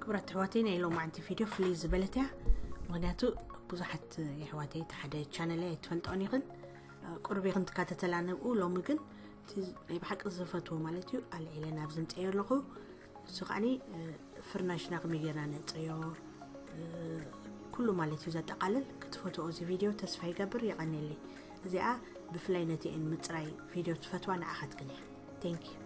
ክቡራት ኣሕዋተይ፣ ናይ ሎማዓንቲ ቪድዮ ፍልይ ዝበለት እያ። ምኽንያቱ ብዙሓት የሕዋተይ እቲ ሓደ ቻነለይ ኣይትፈልጦን ኢኽን፣ ቁሩብ ኢኽን ትከታተላ ንብኡ። ሎሚ ግን እቲ ናይ ብሓቂ ዝፈትዎ ማለት እዩ ኣልዒለ ናብ ዝምፅአዮ ኣለኹ። እሱ ከዓኒ ፍርናሽና ከመይ ጌርና ነፅርዮ፣ ኩሉ ማለት እዩ ዘጠቓልል። ክትፈትዎ እዚ ቪድዮ ተስፋ ይገብር። የቐንየለይ። እዚኣ ብፍላይ ነቲ እን ምፅራይ ቪድዮ ትፈትዋ ንዓኻትክን እያ። Thank you።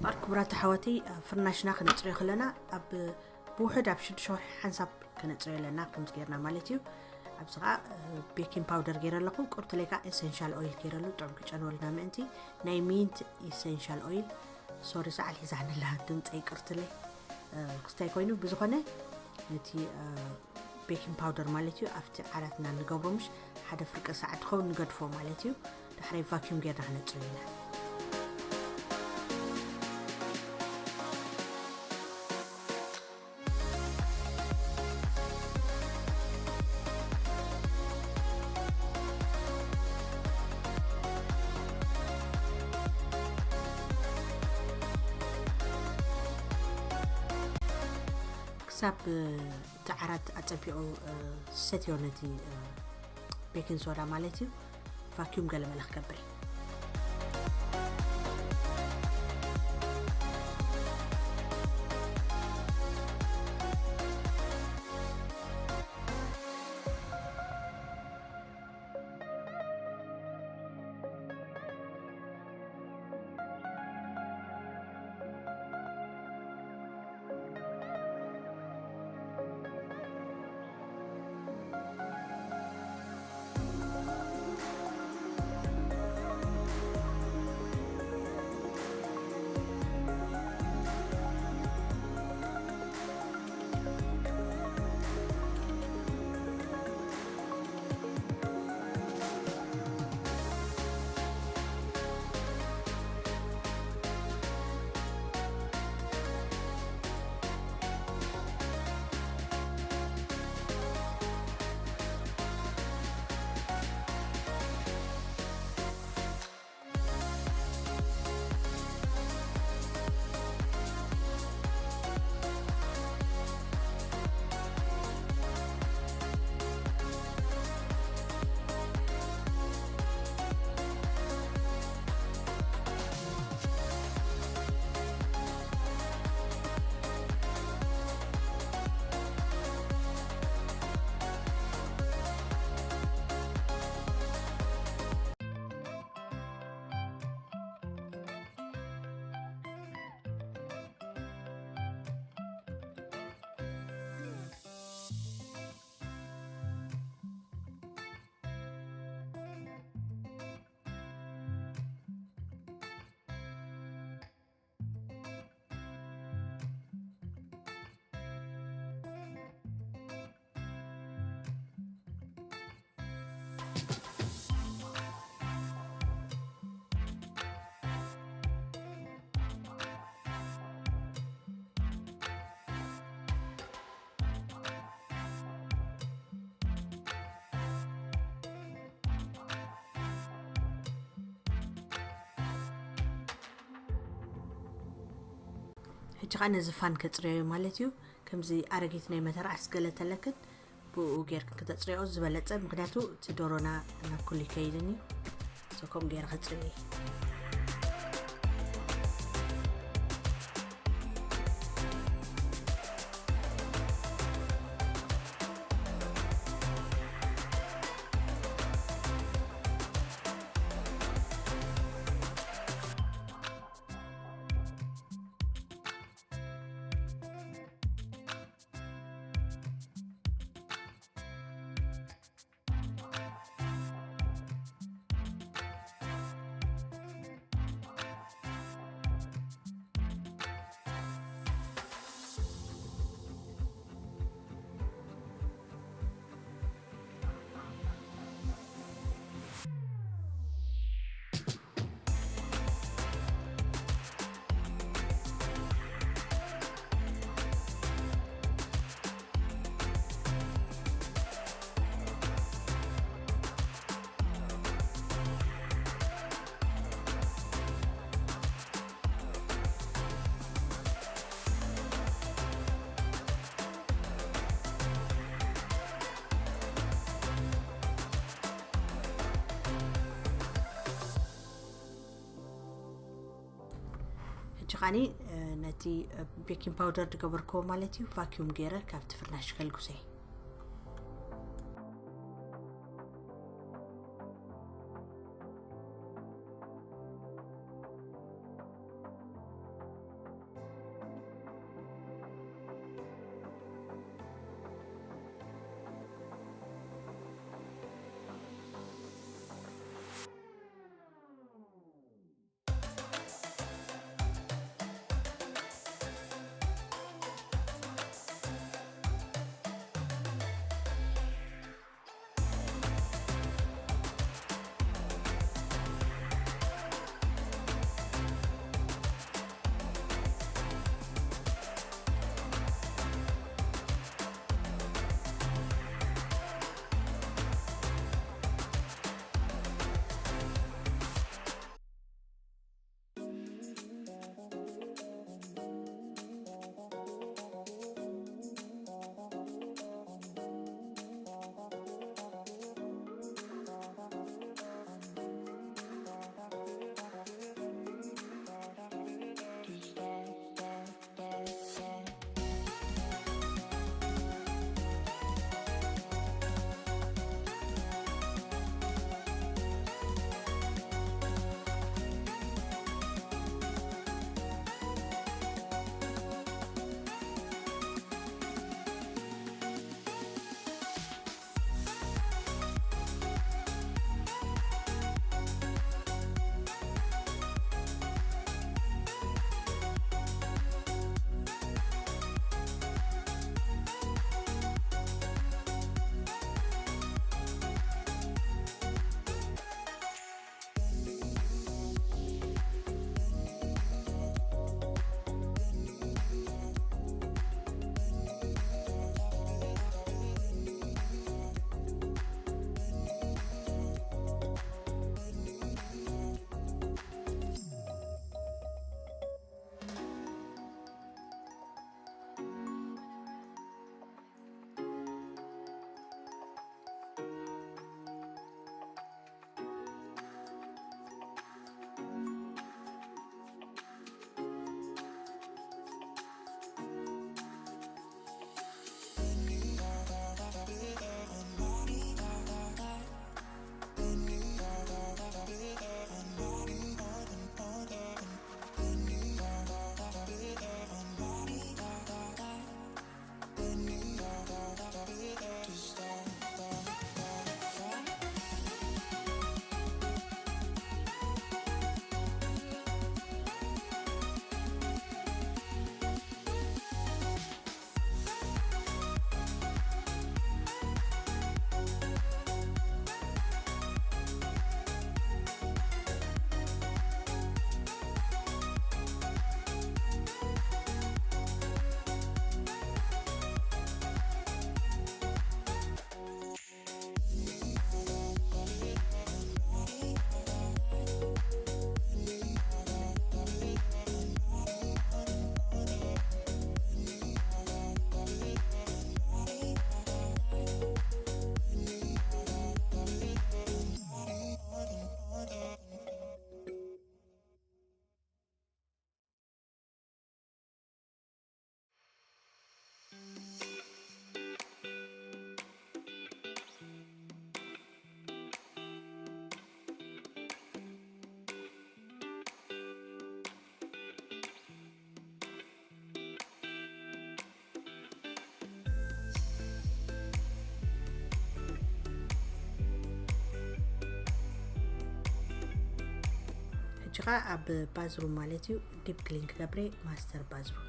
እምበኣር ክቡራት ኣሕዋተይ፣ ፍርናሽና ክነፅርዮ ከለና ኣብ ብውሕድ ኣብ ሽዱሽተ ወርሒ ሓንሳብ ከነፅርዮ ኣለና፣ ከምዚ ጌርና ማለት እዩ። ኣብዚ ኸዓ ቤኪንግ ፓውደር ገይረ ኣለኹ፣ ቁርትለይ ከዓ ኤሰንሻል ኦይል ገይረሉ፣ ጥዑም ክጨንወልና ምእንቲ። ናይ ሚንት ኤሰንሻል ኦይል። ሶሪ፣ ሰዓል ሒዛኒ ኣላ ድምፀይ፣ ቁርትለይ ክስታይ ኮይኑ። ብዝኾነ ነቲ ቤኪንግ ፓውደር ማለት እዩ ኣብቲ ዓራትና ንገብሮ፣ ምሽ ሓደ ፍርቂ ሰዓት ትኸውን ንገድፎ ማለት እዩ። ዳሕራይ ቫኪዩም ጌርና ክነፅርዮ ኢና። ክሳብ እቲ ዓራት ኣጸቢቑ ሰትዮ ነቲ ቤኪንግ ሶዳ ማለት እዩ። ቫኪዩም ገለመለ ክገብር እዩ። ሕጂ ኸዓ ነዚ ፋን ከፅርዮ ማለት እዩ። ከምዚ ኣረጊት ናይ መተርኣስ ገለ ተለክን ብኡ ጌርክን ክተፅርዮ ዝበለፀ፣ ምኽንያቱ እቲ ዶሮና ናብ ኩሉ ይከይድን እዩ። So ከምኡ ገይረ ከፅርዮ እየ። ጭኻኒ ነቲ ቤኪንግ ፓውደር ዝገበርክዎ ማለት እዩ፣ ቫኪዩም ገይረ ካብቲ ፍርናሽ ከልጉሰይ። ሕጂ ኸዓ ኣብ ባዝሩም ማለት እዩ ዲፕ ክሊን ክገብሬ ማስተር ባዝሩም።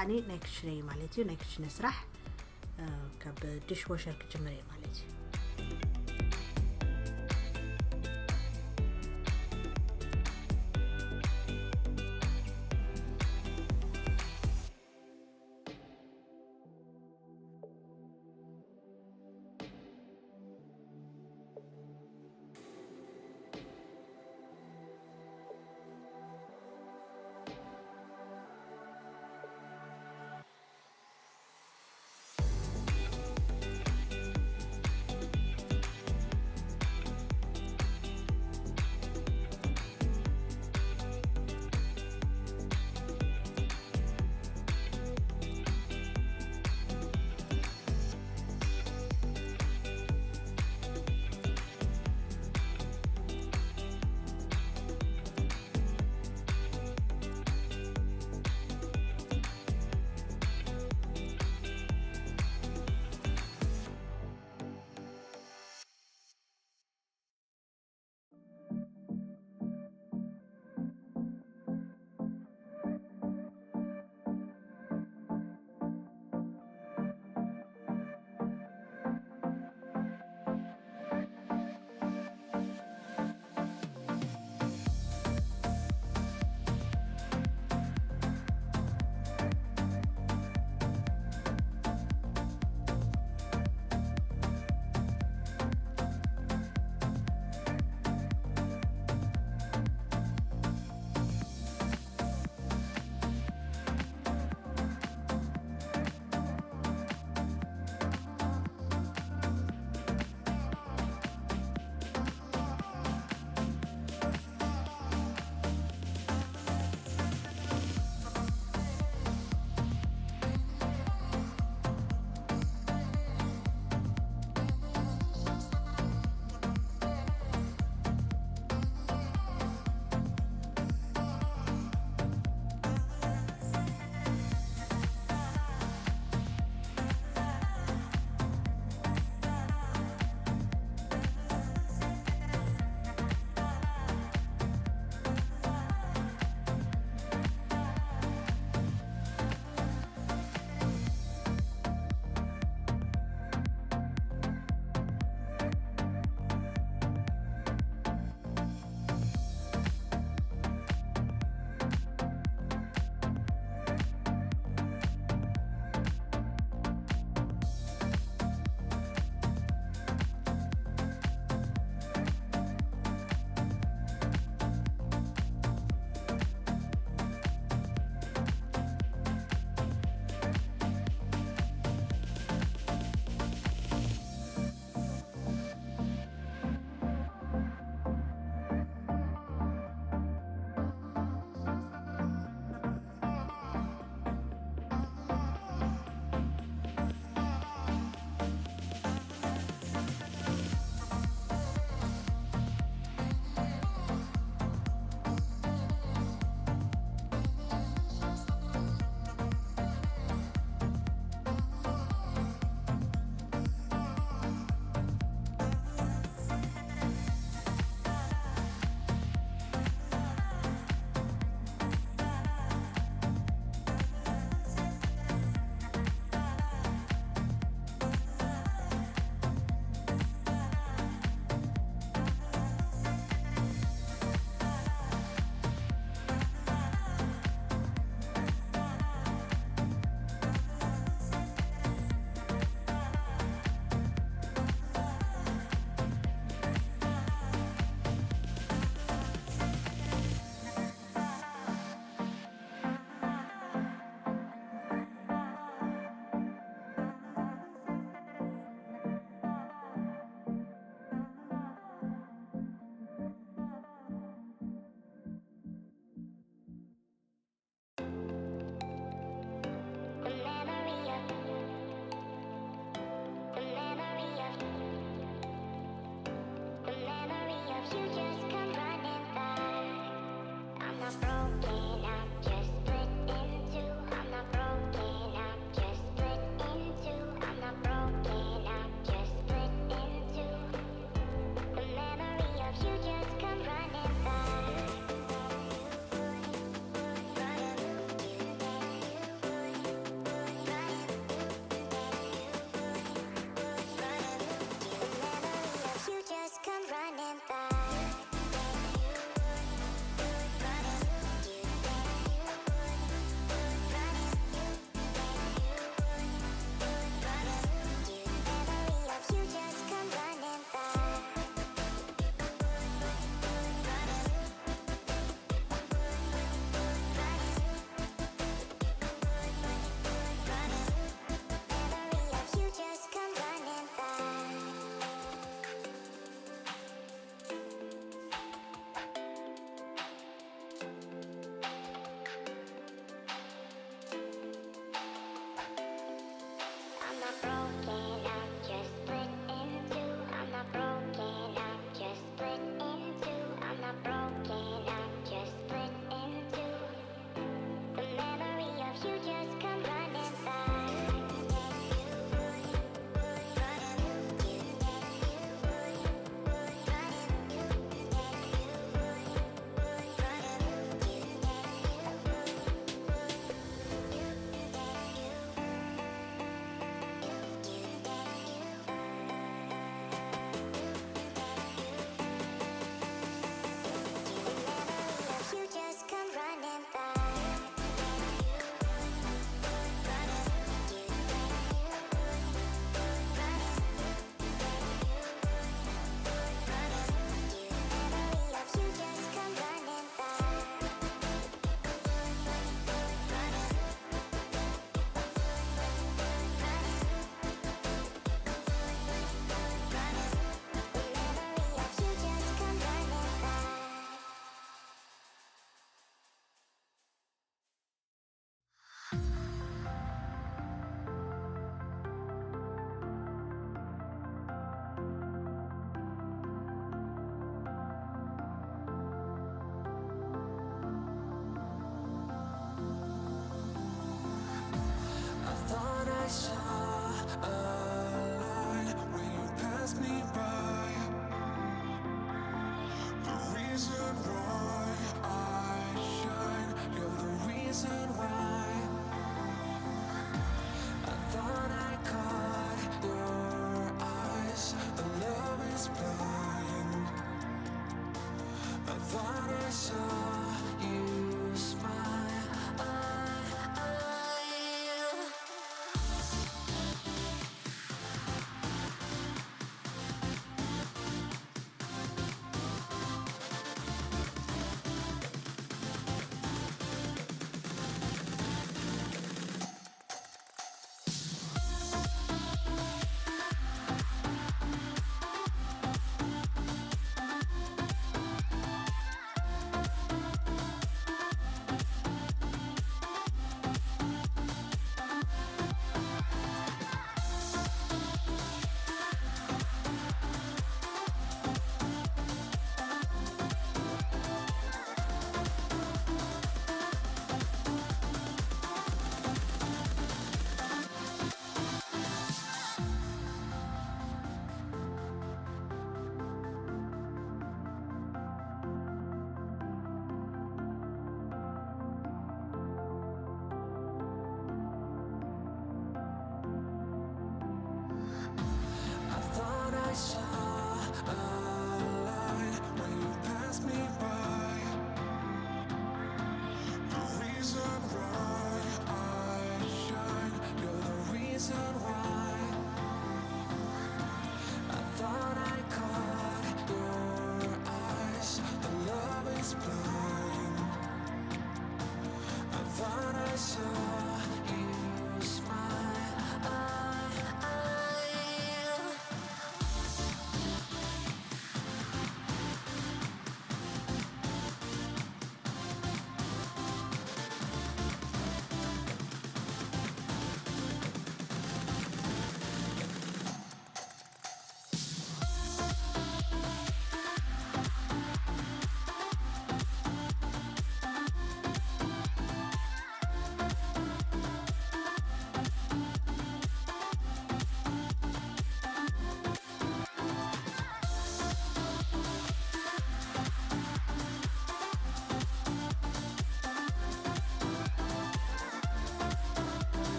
ኣኒ ናይ ክሽነ እዩ ማለት እዩ። ናይ ክሽነ ስራሕ ካብ ዲሽ ዋሸር ክጅምር እየ ማለት እዩ።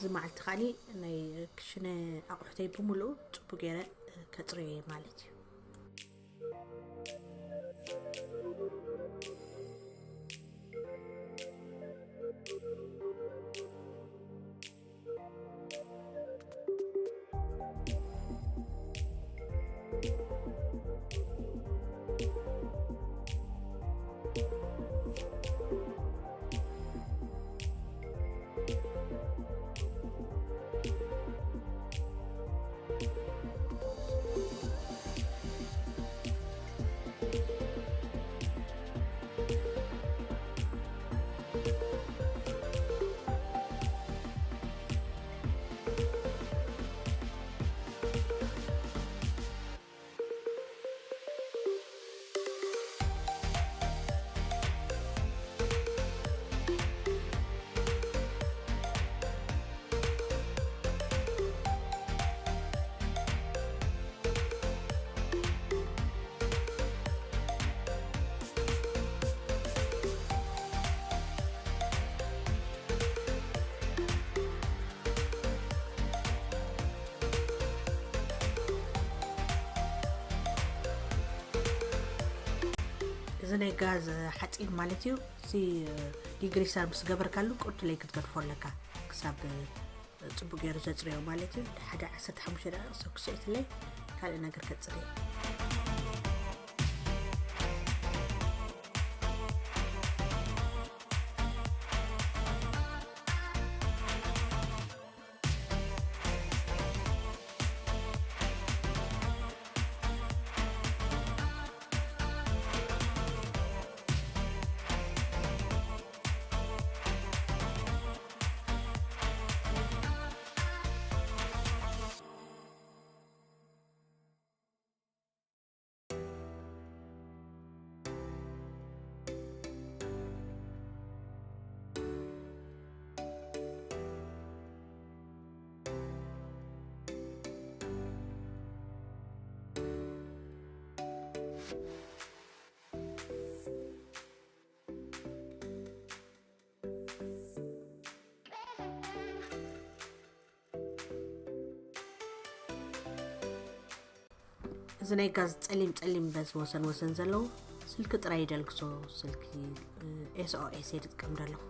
እዚ መዓልቲ ከዓኒ ናይ ክሽነ ኣቑሑተይ ብምሉኡ ጽቡቅ ገይረ ከጽርዮ እየ ማለት እዩ። እዚ ናይ ጋዝ ሓፂን ማለት እዩ። እዚ ዲግሪ ሰር ምስ ገበርካሉ ቁርትለይ ክትገድፎ ኣለካ ክሳብ ፅቡቅ ገይሩ ዘፅርዮ ማለት እዩ። ሓደ ዓሰርተ ሓሙሽተ ደቂቅ ሰኩሰይትለይ ካልእ ነገር ከፅርየ። እዚ ናይ ጋዝ ጸሊም ጸሊም በዚ ወሰን ወሰን ዘለዉ ስልኪ ጥራይ ይደልግሶ። ስልኪ ኤስኦኤስ የድጥቀም ደለኹ።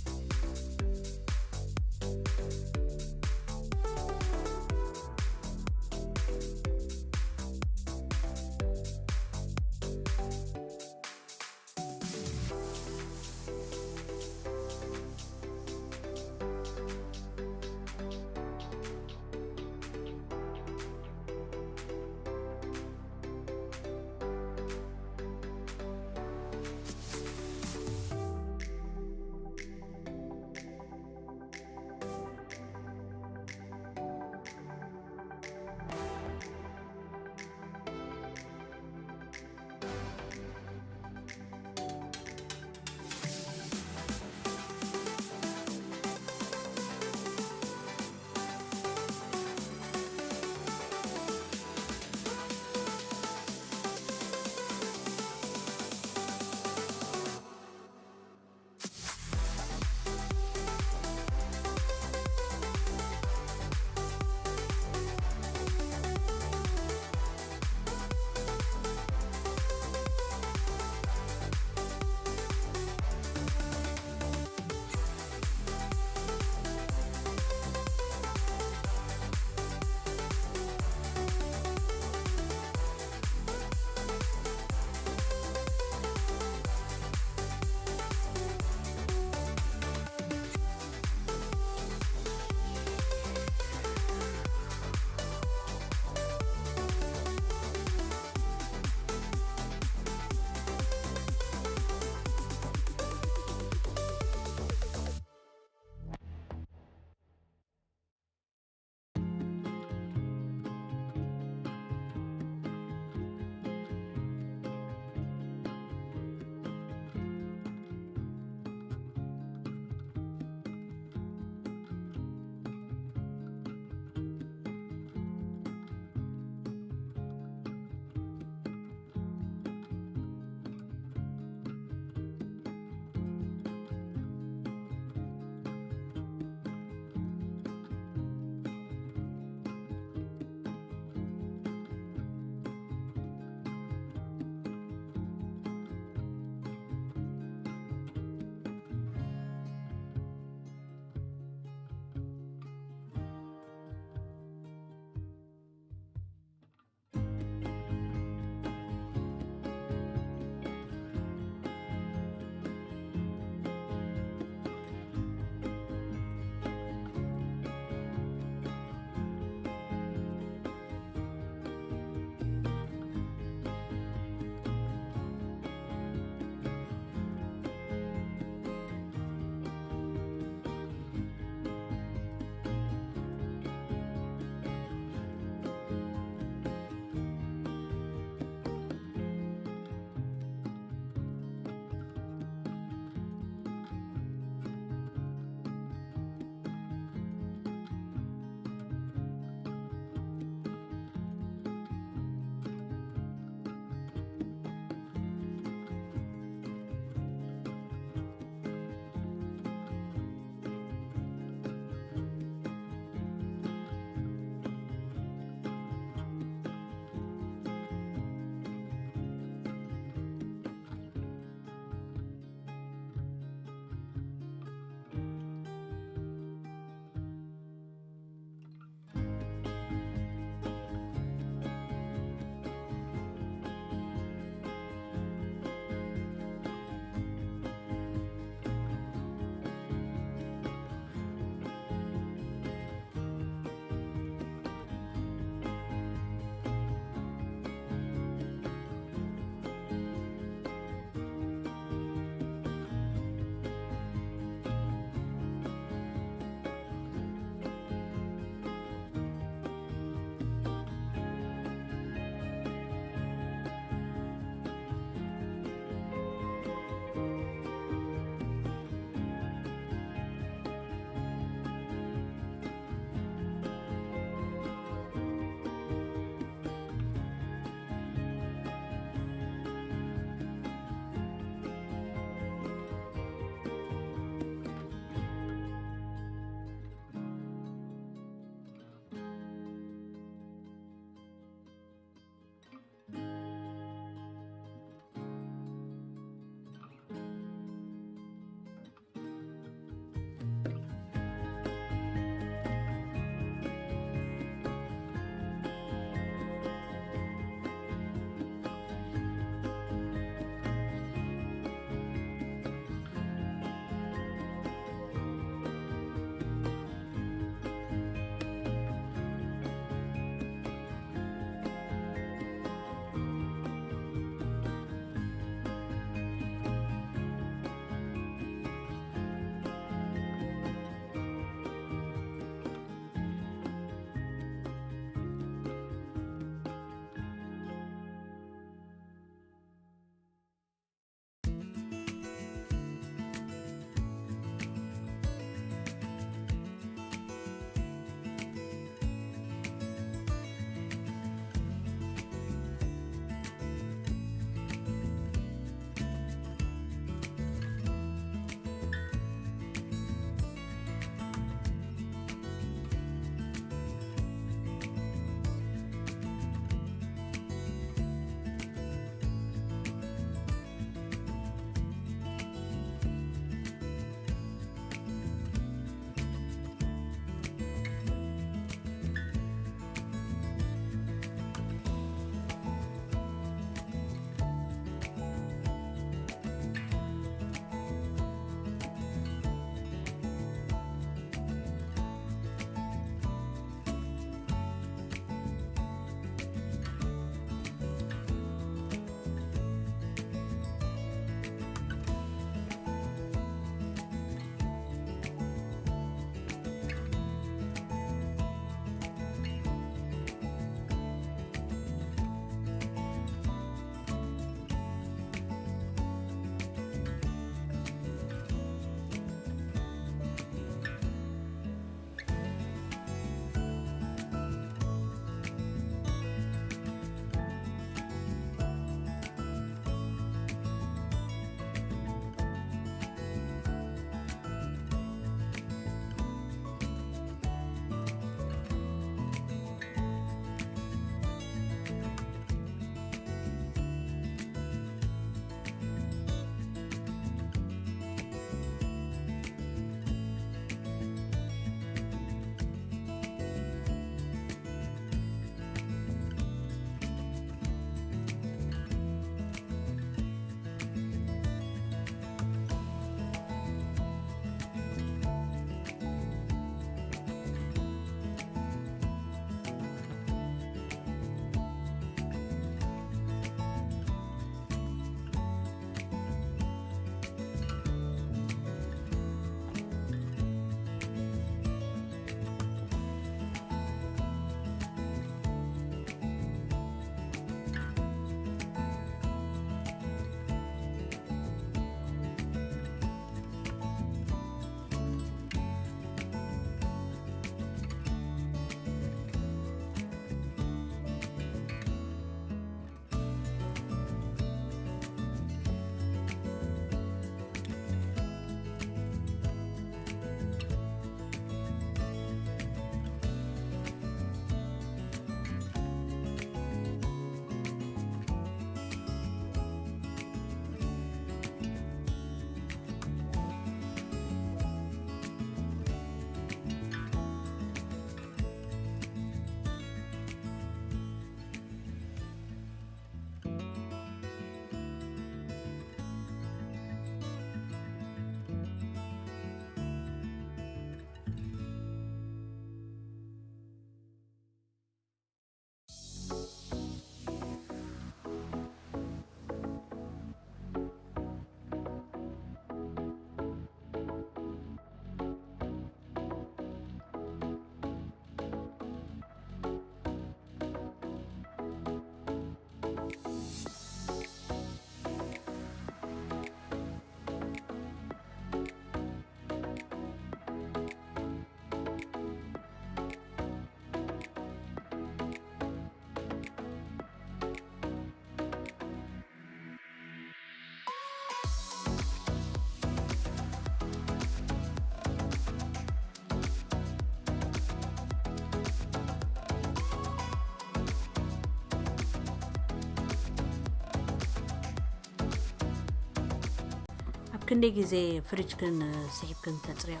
ክንደይ ግዜ ፍሪጅክን ስሒብክን ተጽርዮ?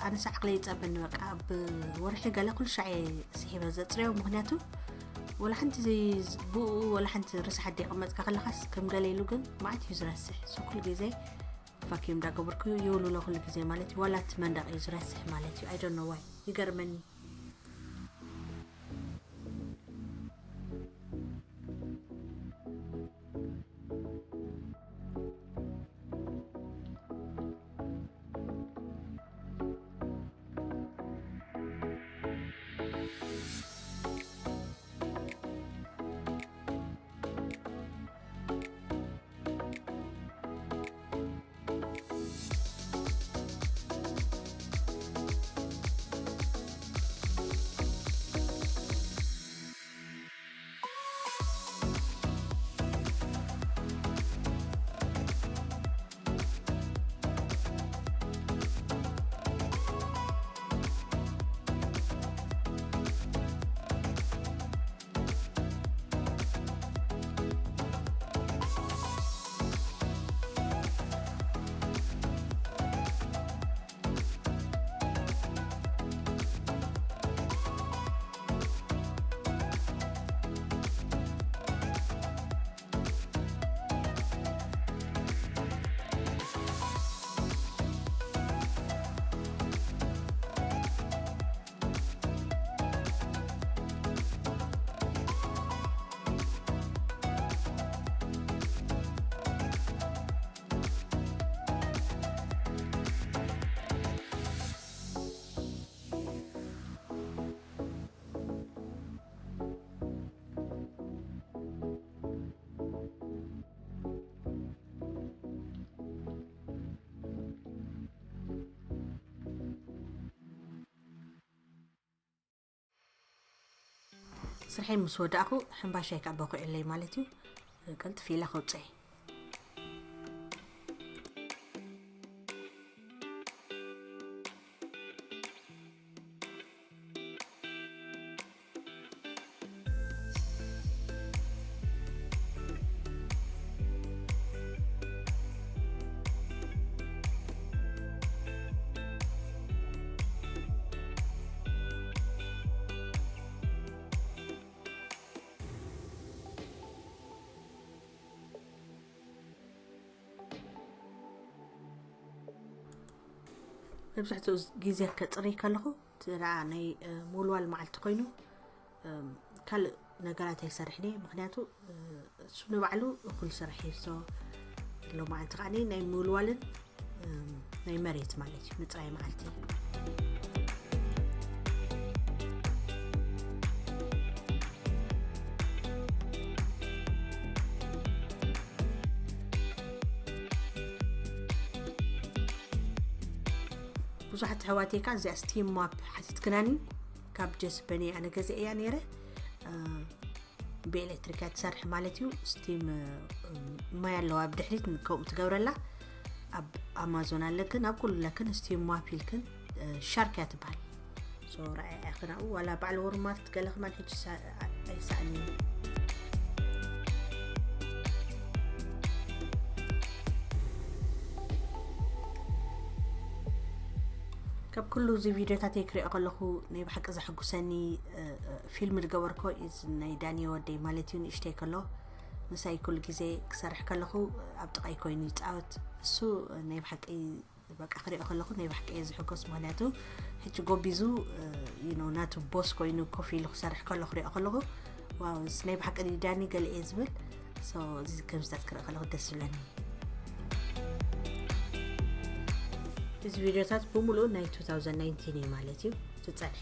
ኣነ ሳዕ ክለ ይጸበኒ፣ በቃ ኣብ ወርሒ ገለ ኩሉ ሻዕ ስሒበ ዘጽርዮ። ምክንያቱ ወላ ሓንቲ ዘይ- ብኡ ወላ ሓንቲ ርስሓት ደይቀመጥካ ከለኻስ ከም ገለ ኢሉ ግን ማዕት እዩ ዝረስሕ። ሱ ኩሉ ግዜ ፋኪም እንዳገበርኩ ይውልሎ ኩሉ ግዜ ማለት እዩ። ዋላ እቲ መንደቕ እዩ ዝረስሕ ማለት እዩ። I don't know why፣ ይገርመኒ። ስርሐይ ምስ ወዳእኩ ሕምባሻይ ከዓ በኩዕለይ ማለት እዩ። ቀልጥፍ ኢለ ከውፅኤ። መብዛሕትኡ ግዜ ከፅርይ ከለኹ እቲ ደኣ ናይ ምውልዋል መዓልቲ ኮይኑ ካልእ ነገራት ኣይሰርሕን እየ። ምክንያቱ እሱ ንባዕሉ እኩል ስራሕ እዩ። ሎማዓንቲ ከዓ ናይ ምውልዋልን ናይ መሬት ማለት እዩ ምፅራይ መዓልቲ። ብዙሓት ኣሕዋተይ ከዓ እዚኣ ስቲም ማፕ ሓቲትክናኒ። ካብ ጀስበኒ ኣነ ገዚአ እያ ነይረ። ብኤሌክትሪክ እያ ትሰርሕ ማለት እዩ። ስቲም ማይ ኣለዋ ብድሕሪት ከምኡ ትገብረላ። ኣብ ኣማዞን ኣለክን ኣብ ኩሉ ኣለክን ስቲም ማፕ ኢልክን ሻርክ እያ ትበሃል። ሶ ረኣያ ኢኽን ኣብኡ ዋላ በዓል ወርማርት ገለ ከማን ሕጂ ኣይሰኣን እዩ። ካብ ኩሉ እዚ ቪድዮታተይ ክሪኦ ከለኹ ናይ ብሓቂ ዘሐጉሰኒ ፊልም ዝገበርኮ እዚ ናይ ዳኒ ወደይ ማለት እዩ። ንእሽተይ ከሎ ምሳይ ኩሉ ግዜ ክሰርሕ ከለኹ ኣብ ጥቓይ ኮይኑ ይፃወት። እሱ ናይ ብሓቂ በቃ ክሪኦ ከለኹ ናይ ብሓቂ እየ ዝሕጎስ። ምክንያቱ ሕጂ ጎቢዙ ናቱ ቦስ ኮይኑ ኮፍ ኢሉ ክሰርሕ ከሎ ክሪኦ ከለኹ ዋው፣ እዚ ናይ ብሓቂ ዳኒ ገለ እየ ዝብል። እዚ ከምዚታት ክርኢ ከለኹ ደስ ዝብለኒ። እዚ ቪድዮታት ብምሉኡ ናይ two thousand nineteen እዩ ማለት እዩ ዝፀንሐ።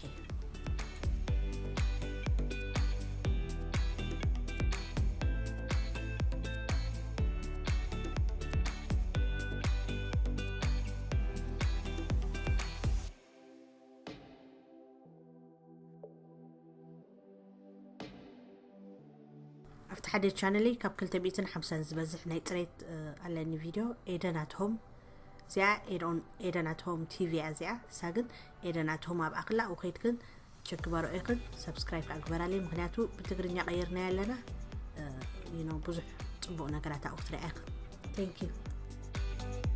ኣብቲ ሓደ ቻነለይ ካብ ክልተ ሚእትን ሓምሳን ዝበዝሕ ናይ ፅሬት ኣለኒ ቪድዮ ኤደን ኣት ሆም። እዚኣ ኤደን ኣት ሆም ቲቪ እያ እዚኣ። እሳ ግን ኤደን ኣት ሆም ኣብ ኣክላ ኣብኡ ከይድክን ቸክ ግበሮ ኢኽን። ሰብስክራይብ ከዓ ግበራለይ፣ ምክንያቱ ብትግርኛ ቀይርናያ ኣለና። ብዙሕ ፅቡቕ ነገራት ኣብኡ ክትሪኣ ኢኽን። Thank you።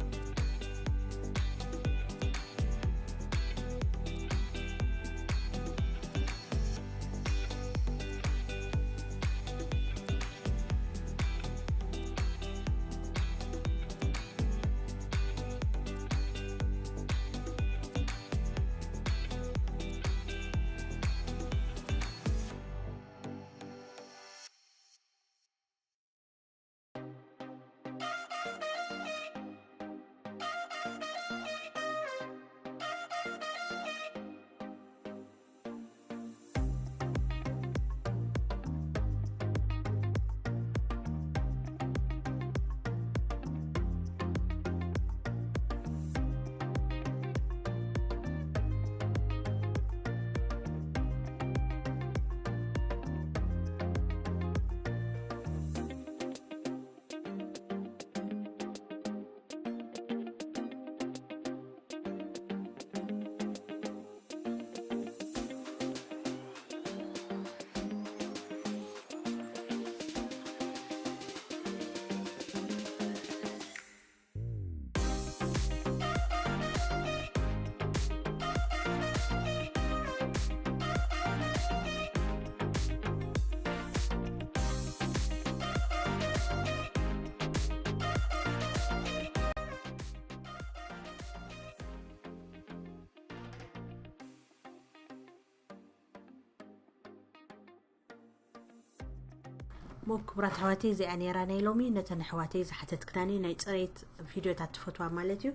ሞ ክቡራት ኣሕዋተይ፣ እዚኣ ነይራ ናይ ሎሚ። ነተን ኣሕዋተይ ዝሓተትክናኒ ናይ ፅሬት ቪድዮታት ትፈትዋ ማለት እዩ።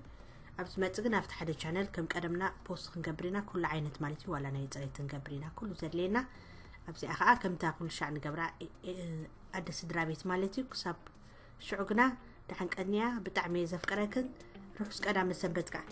ኣብ ዝመፅእ ግን ኣብቲ ሓደ ቻነል ከም ቀደምና ፖስት ክንገብር ኢና፣ ኩሉ ዓይነት ማለት እዩ። ዋላ ናይ ፅሬት ክንገብር ኢና፣ ኩሉ ዘድልየና። ኣብዚኣ ከዓ ከምታ ኩሉ ሻዕ ንገብራ፣ እ፣ እ፣ ኣደ ስድራ ቤት ማለት እዩ። ክሳብ ሽዑ ግና ደሓን ቀንያ። ብጣዕሚ እየ ዘፍቀረክን። ርሑስ ቀዳመ ሰንበት ከዓ።